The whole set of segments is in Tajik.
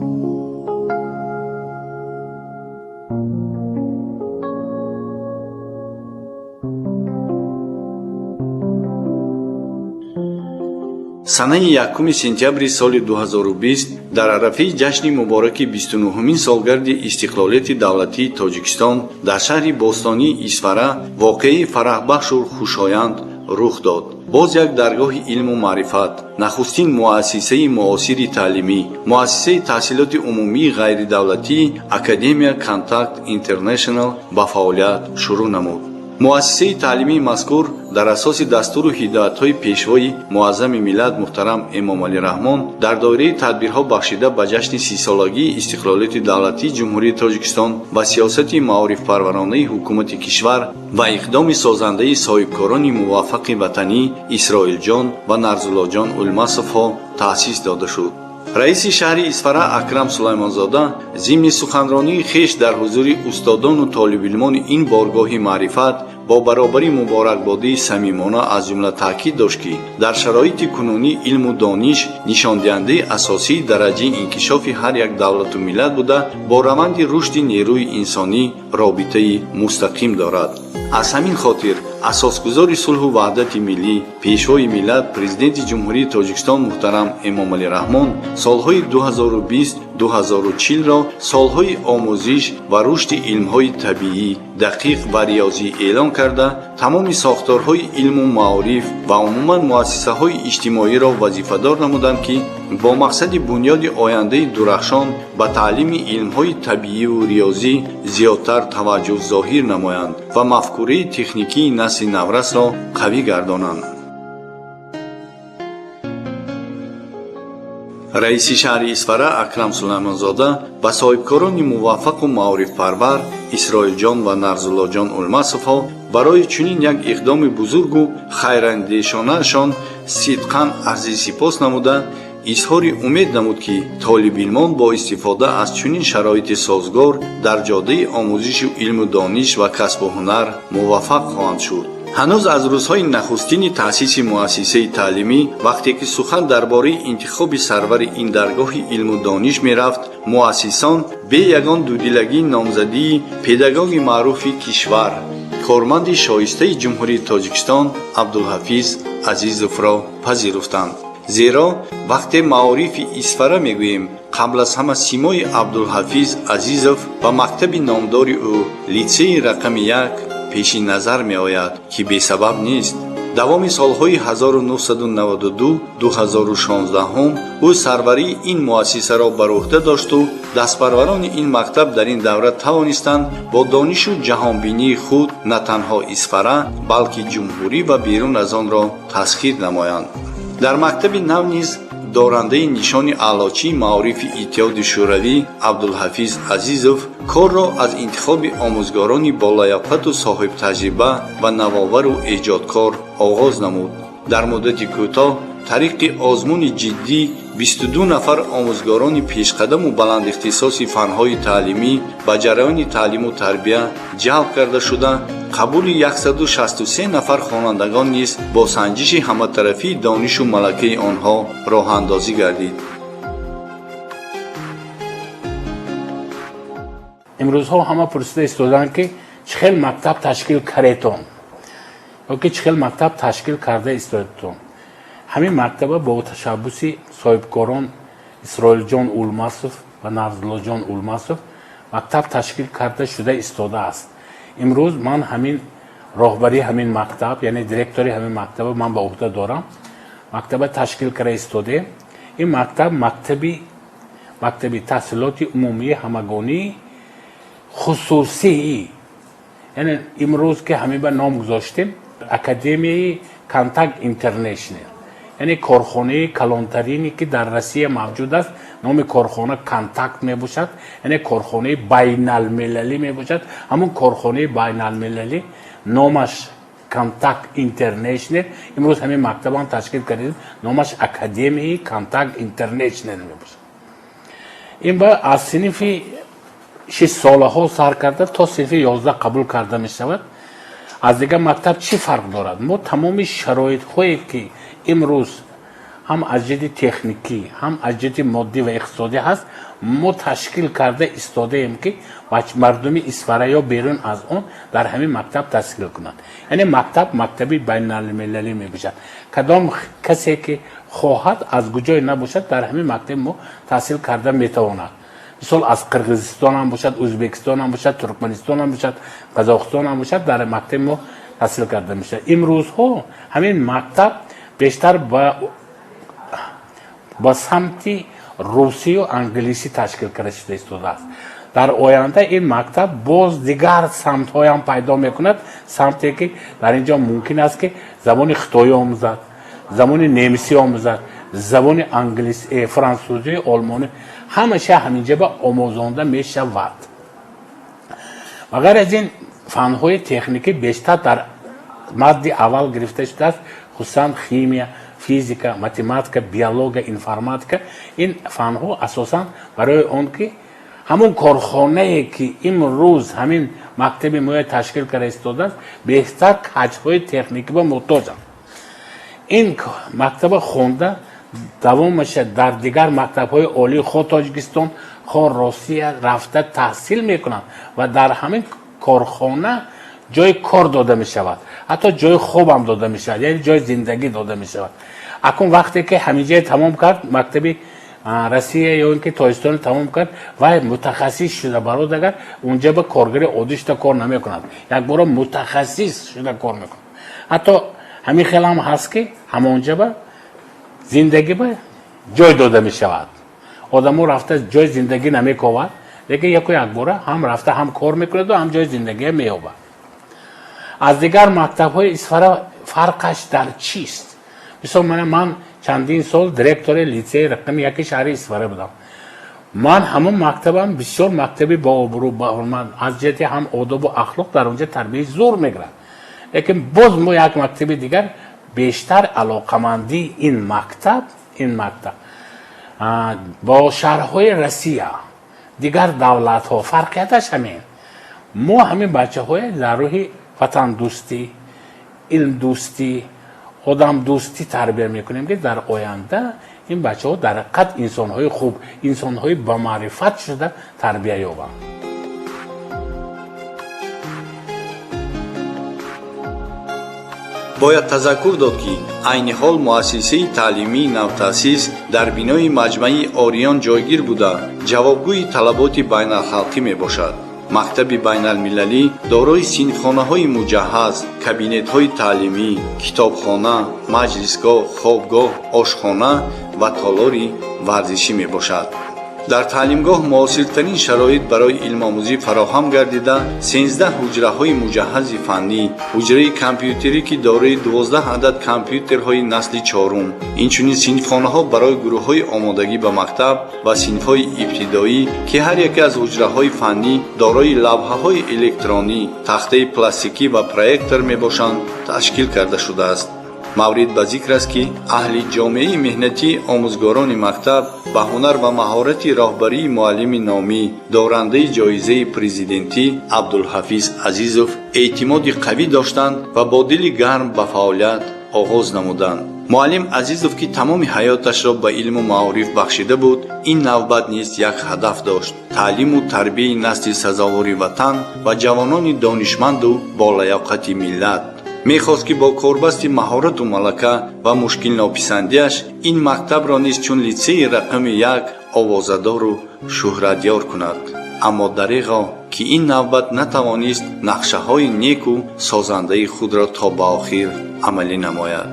Санаи 1 сентябри соли 2020 дар арафаи ҷашни мубораки 29-умин солгарди истиқлолияти давлатии Тоҷикистон дар шаҳри бостонии Исфара воқеаи фараҳбахшу хушоянд рух дод. Боз як даргоҳи илму маърифат, нахустин муассисаи муосири таълимӣ, муассисаи таҳсилоти умумии ғайридавлатии Академия Контакт Интернешнл ба фаъолият шурӯъ намуд. Муассисаи таълимии мазкур дар асоси дастуру ҳидоятҳои Пешвои Муаззами миллат муҳтарам Эмомалӣ Раҳмон дар доираи тадбирҳо, бахшида ба ҷашни 30-солагии истиқлолияти давлатии Ҷумҳурии Тоҷикистон ва сиёсати маорифпарваронаи ҳукумати кишвар ва иқдоми созандаи соҳибкорони муваффақи ватанӣ Исроилҷон ва Нарзуллоҷон Улмасовҳо таъсис дода шуд. Раиси шаҳри Исфара Акрам Сулаймонзода зимни суханронии хеш дар ҳузури устодону толибилмони ин боргоҳи маърифат бо баробари муборакбодии самимона, аз ҷумла таъкид дошт, ки дар шароити кунунӣ илму дониш нишондиҳандаи асосии дараҷаи инкишофи ҳар як давлату миллат буда, бо раванди рушди нерӯи инсонӣ робитаи мустақим дорад. Аз ҳамин хотир асосгузори сулҳу ваҳдати миллӣ, Пешвои миллат, Президенти Ҷумҳурии Тоҷикистон муҳтарам Эмомалӣ Раҳмон солҳои 2020-2040-ро солҳои омӯзиш ва рушди илмҳои табиӣ, дақиқ ва риёзӣ эълон карда, тамоми сохторҳои илму маориф ва умуман муассисаҳои иҷтимоиро вазифадор намуданд, ки бо мақсади бунёди ояндаи дурахшон ба таълими илмҳои табииву риёзӣ зиёдтар таваҷҷӯҳ зоҳир намоянд ва мафкураи техникии насли наврасро қавӣ гардонанд. Раиси шаҳри Исфара Акрам Сулаймонзода ба соҳибкорони муваффақу маорифпарвар Исроилҷон ва Нарзуллоҷон Улмасовҳо барои чунин як иқдоми бузургу хайрандешонаашон сидқан арзи сипос намуда, изҳори умед намуд, ки толибилмон бо истифода аз чунин шароити созгор дар ҷодаи омӯзишу илму дониш ва касбу ҳунар муваффақ хоҳанд шуд. Ҳанӯз аз рӯзҳои нахустини таъсиси муассисаи таълимӣ, вақте ки сухан дар бораи интихоби сарвари ин даргоҳи илму дониш мерафт, муассисон бе ягон дудилагии номзадии педагоги маъруфи кишвар, корманди шоистаи Ҷумҳурии Тоҷикистон Абдулҳафиз Азизовро пазируфтанд. Зеро вақте маорифи Исфара мегӯем, қабл аз ҳама симои Абдулҳафиз Азизов ва мактаби номдори ӯ, литсеи рақами 1, пеши назар меояд, ки бесабаб нест. Давоми солҳои 1992-2016 ӯ сарварии ин муассисаро бар ӯҳда дошту дастпарварони ин мактаб дар ин давра тавонистанд бо донишу ҷаҳонбинии худ на танҳо Исфара, балки ҷумҳурӣ ва берун аз онро тасхир намоянд. Дар мактаби нав низ дорандаи нишони аълочии маорифи Иттиҳоди Шӯравӣ Абдулҳафиз Азизов корро аз интихоби омӯзгорони болаёқату соҳибтаҷриба ва навовару эҷодкор оғоз намуд. Дар муддати кӯтоҳ тариқи озмуни ҷиддӣ 22 нафар омӯзгорони пешқадаму баландихтисоси фанҳои таълимӣ ба ҷараёни таълиму тарбия ҷалб карда шуда, қабули 163 нафар хонандагон низ бо санҷиши ҳаматарафии донишу малакаи онҳо роҳандозӣ гардид. Имрӯзҳо ҳама пурсида истодаанд, ки чӣ хел мактаб ташкил кардетон ё ки чӣ хел мактаб ташкил карда истодетон. Ҳамин мактаба бо ташаббуси соҳибкорон Исроилҷон Улмасов ва Нарзуллоҷон Улмасов мактаб ташкил карда шуда истодааст. Имрӯз ман ҳамин роҳбарии ҳамин мактаб, яъне директори ҳамин мактаба ман ба ӯҳда дорам. Мактаба ташкил карда истодем. Ин мактаб мактаби таҳсилоти умумии ҳамагонии хусусӣ, яъне имрӯз ки ҳамин ба ном гузоштем, Академияи Контакт Интернешнл, яъне корхонаи калонтарине, ки дар Россия мавҷуд аст, номи корхона Контакт мебошад, яъне корхонаи байналмилалӣ мебошад. Ҳамон корхонаи байналмилалӣ номаш Контакт Интернешнл. Имрӯз ҳамин мактабам ташкил кардем, номаш Академияи Контакт Интернешнл мебошад. Ин ба аз синфи 6-солаҳо сар карда то синфи 11 қабул карда мешавад. Аз дигар мактаб чӣ фарқ дорад? Мо тамоми шароитҳое, ки имрӯз Ҳам аз ҷиҳати техникӣ, ҳам аз ҷиҳати моддӣ ва иқтисодӣ ҳаст. Мо ташкил карда истодаем, ки мардуми Исфара ё берун аз он дар ҳамин мактаб таҳсил кунанд. Яъне мактаб мактаби байналмилалӣ мебошад. Кадом касе ки хоҳад, аз куҷое набошад, дар ҳамин мактаби мо таҳсил карда метавонад. Мисол, аз Қирғизистонам бошад, Ӯзбекистонам бошад, Туркманистонам бошад, Қазоқистонам бошад, дар мактаби мо таҳсил карда мешавад. Имрӯзҳо ҳамин мактаб бештар ба самти русию англисӣ ташкил карда шуда истодааст. Дар оянда ин мактаб боз дигар самтҳоям пайдо мекунад, самте ки дар ин ҷо мумкин аст, ки забони хитоӣ омӯзад, забони немисӣ омӯзад, забони англис, франсузӣ, олмонӣ, ҳамаша ҳаминҷа ба омӯзонда мешавад. Ва ғайр аз ин, фанҳои техникӣ бештар дар мадди аввал гирифта шудааст, хусусан химия, физика, математика, биология, информатика. Ин фанҳо асосан барои он ки ҳамон корхонае ки имрӯз ҳамин мактаби моя ташкил карда истодааст, беҳтар кадрҳои техникӣ ба муҳтоҷанд. Ин мактаба хонда, давомаша дар дигар мактабҳои олии хо Тоҷикистон, хо Россия рафта таҳсил мекунанд ва дар ҳамин корхона ҷои кор дода мешавад, ҳатто ҷои хобам дода мешавад, яъне ҷои зиндагӣ дода мешавад. Акун вақте ки ҳаминҷае тамом кард, мактаби Россия ё ин ки Тоҷикистон тамом кард, вай мутахассис шуда барод, агар унҷа ба коргари оддӣ шуда кор намекунад, якбора мутахассис шуда кор мекунад. Ҳатто ҳамин хелам ҳаст, ки ҳамонҷа ба зиндагӣ ба ҷой дода мешавад. Одамо рафта ҷои зиндагӣ намековад, лекин яку якбора ҳам рафта, ҳам кор мекунаду, ҳам ҷои зиндагия меёбад. Аз дигар мактабҳои Исфара фарқаш дар чист? Мисол, ман чандин сол директори литсеи рақами яки шаҳри Исфара будам. Ман ҳамон мактабам бисёр мактаби бообрӯ, баҳурмат, аз ҷиҳати ҳам одобу ахлоқ дар онҷа тарбияи зур мегирад. Лекин боз мо як мактаби дигар бештар алоқамандии ин мактаб бо шаҳрҳои Россия, дигар давлатҳо фарқияташ ҳамин: мо ҳамин бачаҳое дар рӯҳи ватандӯстӣ, илмдӯстӣ, одамдӯстӣ тарбия мекунем, ки дар оянда ин бачаҳо дар ҳақиқат инсонҳои хуб, инсонҳои бамаърифат шуда тарбия ёбанд. Бояд тазаккур дод, ки айни ҳол муассисаи таълимии навтаъсис дар бинои маҷмаи Ориён ҷойгир буда, ҷавобгӯи талаботи байналхалқӣ мебошад. Мактаби байналмилалӣ дорои синфхонаҳои муҷаҳҳаз, кабинетҳои таълимӣ, китобхона, маҷлисгоҳ, хобгоҳ, ошхона ва толори варзишӣ мебошад. Дар таълимгоҳ муосиртарин шароит барои илмомӯзӣ фароҳам гардида, 13 ҳуҷраҳои муҷаҳҳази фаннӣ, ҳуҷраи компютерӣ, ки дорои 12 адад компютерҳои насли чорум, инчунин синфхонаҳо барои гурӯҳҳои омодагӣ ба мактаб ва синфҳои ибтидоӣ, ки ҳар яке аз ҳуҷраҳои фаннӣ дорои лавҳаҳои электронӣ, тахтаи пластикӣ ва проектор мебошанд, ташкил карда шудааст. Маврид ба зикр аст, ки аҳли ҷомеаи меҳнатӣ, омӯзгорони мактаб ба ҳунар ва маҳорати роҳбарии муаллими номӣ, дорандаи ҷоизаи президентӣ Абдулҳафиз Азизов эътимоди қавӣ доштанд ва бо дили гарм ба фаъолият оғоз намуданд. Муаллим Азизов, ки тамоми ҳаёташро ба илму маориф бахшида буд, ин навбат низ як ҳадаф дошт: таълиму тарбияи насли сазовори ватан ва ҷавонони донишманду болаёқати миллат. Мехост, ки бо корбасти маҳорату малака ва мушкилнописандиаш ин мактабро низ чун литсеи рақами як овозадору шӯҳратёр кунад. Аммо дареғо, ки ин навбат натавонист нақшаҳои неку созандаи худро то ба охир амалӣ намояд.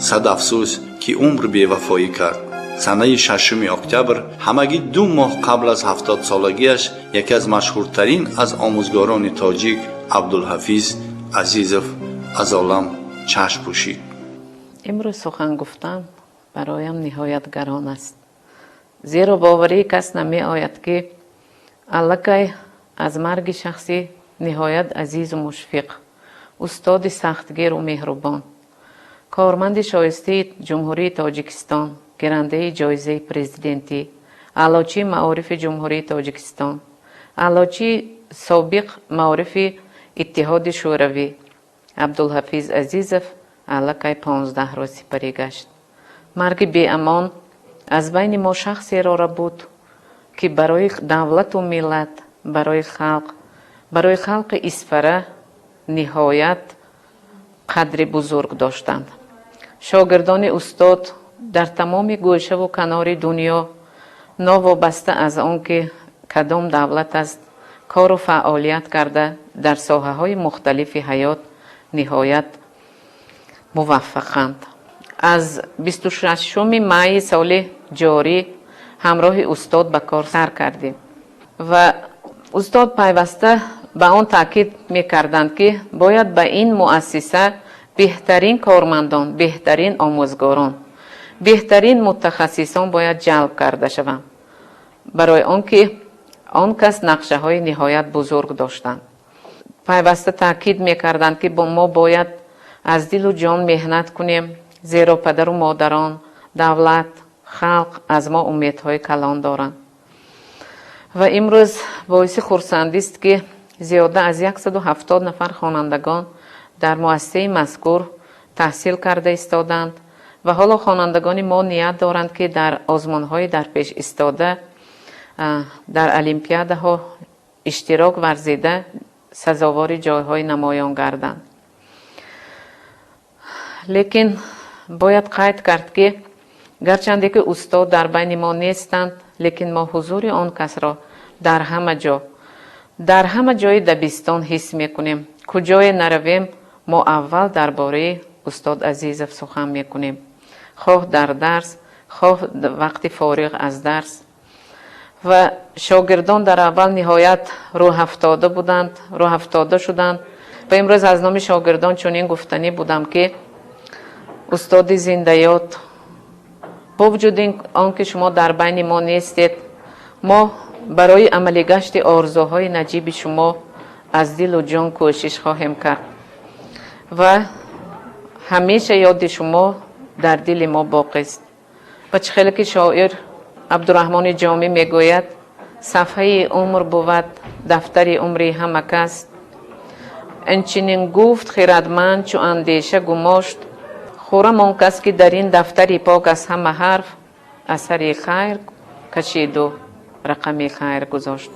Сад афсӯс, ки умр бевафоӣ кард. Санаи 6 октябр, ҳамагӣ 2 моҳ қабл аз 70-солагиаш, яке аз машҳуртарин аз омӯзгорони тоҷик Абдулҳафиз Азизов аз олам чашм пӯшид. Имрӯз сухан гуфтан бароям ниҳоят гарон аст, зеро боварии кас намеояд, ки аллакай аз марги шахси ниҳоят азизу мушфиқ, устоди сахтгиру меҳрубон, корманди шоистаи Ҷумҳурии Тоҷикистон, гирандаи ҷоизаи президентӣ, аълочии маорифи Ҷумҳурии Тоҷикистон, аълочии собиқ маорифи Иттиҳоди Шӯравӣ Абдулҳафиз Азизов аллакай 15 рӯз сипарӣ гашт. Марги беамон аз байни мо шахсеро рабуд, ки барои давлату миллат, барои халқ, барои халқи Исфара ниҳоят қадри бузург доштанд. Шогирдони устод дар тамоми гӯшаву канори дунё, новобаста аз он ки кадом давлат аст, кору фаъолият карда, дар соҳаҳои мухталифи ҳаёт ниҳоят муваффақанд. Аз 26 майи соли ҷорӣ ҳамроҳи устод ба кор сар кардем ва устод пайваста ба он таъкид мекарданд, ки бояд ба ин муассиса беҳтарин кормандон, беҳтарин омӯзгорон, беҳтарин мутахассисон бояд ҷалб карда шаванд, барои он ки он кас нақшаҳои ниҳоят бузург доштанд. Пайваста таъкид мекарданд, ки мо бояд аз дилу ҷон меҳнат кунем, зеро падару модарон, давлат, халқ аз мо умедҳои калон доранд. Ва имрӯз боиси хурсандист, ки зиёда аз 170 нафар хонандагон дар муассисаи мазкур таҳсил карда истоданд ва ҳоло хонандагони мо ният доранд, ки дар озмунҳои дар пеш истода, дар олимпиадаҳо иштирок варзида, сазовори ҷойҳои намоён гарданд. Лекин бояд қайд кард, ки гарчанде ки устод дар байни мо нестанд, лекин мо ҳузури он касро дар ҳама ҷо, дар ҳама ҷои дабистон ҳис мекунем. Куҷое наравем, мо аввал дар бораи устод Азизов сухан мекунем, хоҳ дар дарс, хоҳ вақти фориғ аз дарс. Ва шогирдон дар аввал ниҳоят рӯҳафтода буданд, рӯҳафтода шуданд ва имрӯз аз номи шогирдон чунин гуфтанӣ будам, ки устоди зиндаёд, бо вуҷуди он ки шумо дар байни мо нестед, мо барои амалигашти орзуҳои наҷиби шумо аз дилу ҷон кӯшиш хоҳем кард ва ҳамеша ёди шумо дар дили мо боқист. Ва чӣ хеле ки шоир Абдураҳмони Ҷомӣ мегӯяд: «Сафҳаи умр бувад дафтари умри ҳама кас». Инчунин гуфт хирадманд, чу андеша гумошт: «Хуррам он кас, ки дар ин дафтари пок аз ҳама ҳарф асари хайр кашиду рақами хайр гузошт».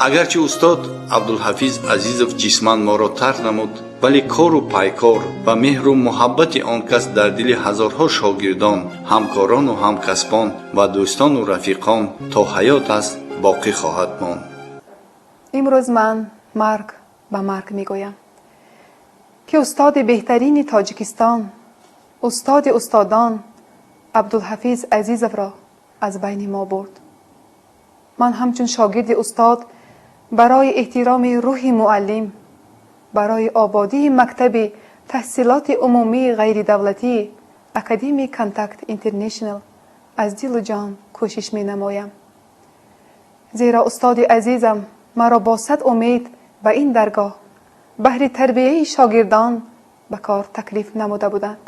Агарчи устод Абдулҳафиз Азизов ҷисман моро тарк намуд, вале кору пайкор ва меҳру муҳаббати он кас дар дили ҳазорҳо шогирдон, ҳамкорону ҳамкасбон ва дӯстону рафиқон то ҳаёт аст боқӣ хоҳад монд. Имрӯз ман марг ба марг мегӯям, ки устоди беҳтарини Тоҷикистон, устоди устодон Абдулҳафиз Азизовро аз байни мо бурд. Ман ҳамчун шогирди устод барои эҳтироми рӯҳи муаллим, барои ободии мактаби таҳсилоти умумии ғайридавлатии Академии Контакт Интернешнл аз дилу ҷон кӯшиш менамоям, зеро устоди азизам маро бо сад умед ба ин даргоҳ баҳри тарбияи шогирдон ба кор таклиф намуда буданд.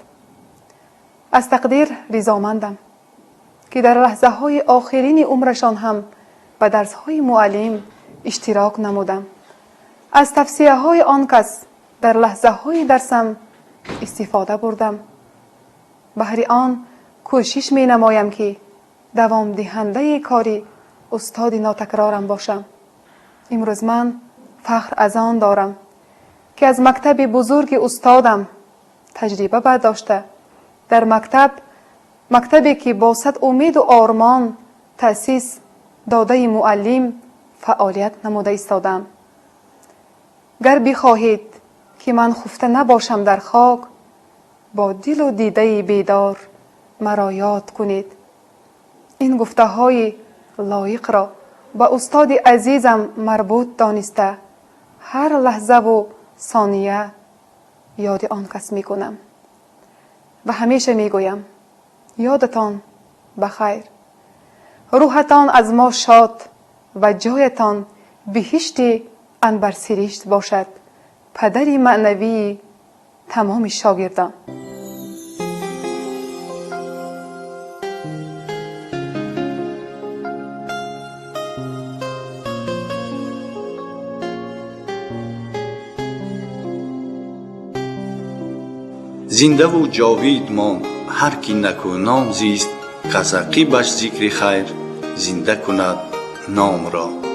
Аз тақдир ризомандам, ки дар лаҳзаҳои охирини умрашон ҳам ба дарсҳои муаллим иштирок намудам, аз тавсияҳои он кас дар лаҳзаҳои дарсам истифода бурдам. Баҳри он кӯшиш менамоям, ки давомдиҳандаи кори устоди нотакрорам бошам. Имрӯз ман фахр аз он дорам, ки аз мактаби бузурги устодам таҷриба бардошта, дар мактаб, мактабе ки бо сад умеду ормон таъсис додаи муаллим, фаъолият намуда истодаам. Гар бихоҳед, ки ман хуфта набошам дар хок, бо дилу дидаи бедор маро ёд кунед. Ин гуфтаҳои лоиқро ба устоди азизам марбут дониста, ҳар лаҳзаву сония ёди он кас мекунам ва ҳамеша мегӯям: ёдатон ба хайр, рӯҳатон аз мо шод ва ҷоятон биҳишти анбарсиришт бошад, падари маънавии Тамоми шогирдон. Зиндаву ҷовид монд ҳар ки накӯном зист, кас ақибаш зикри хайр зинда кунад номро.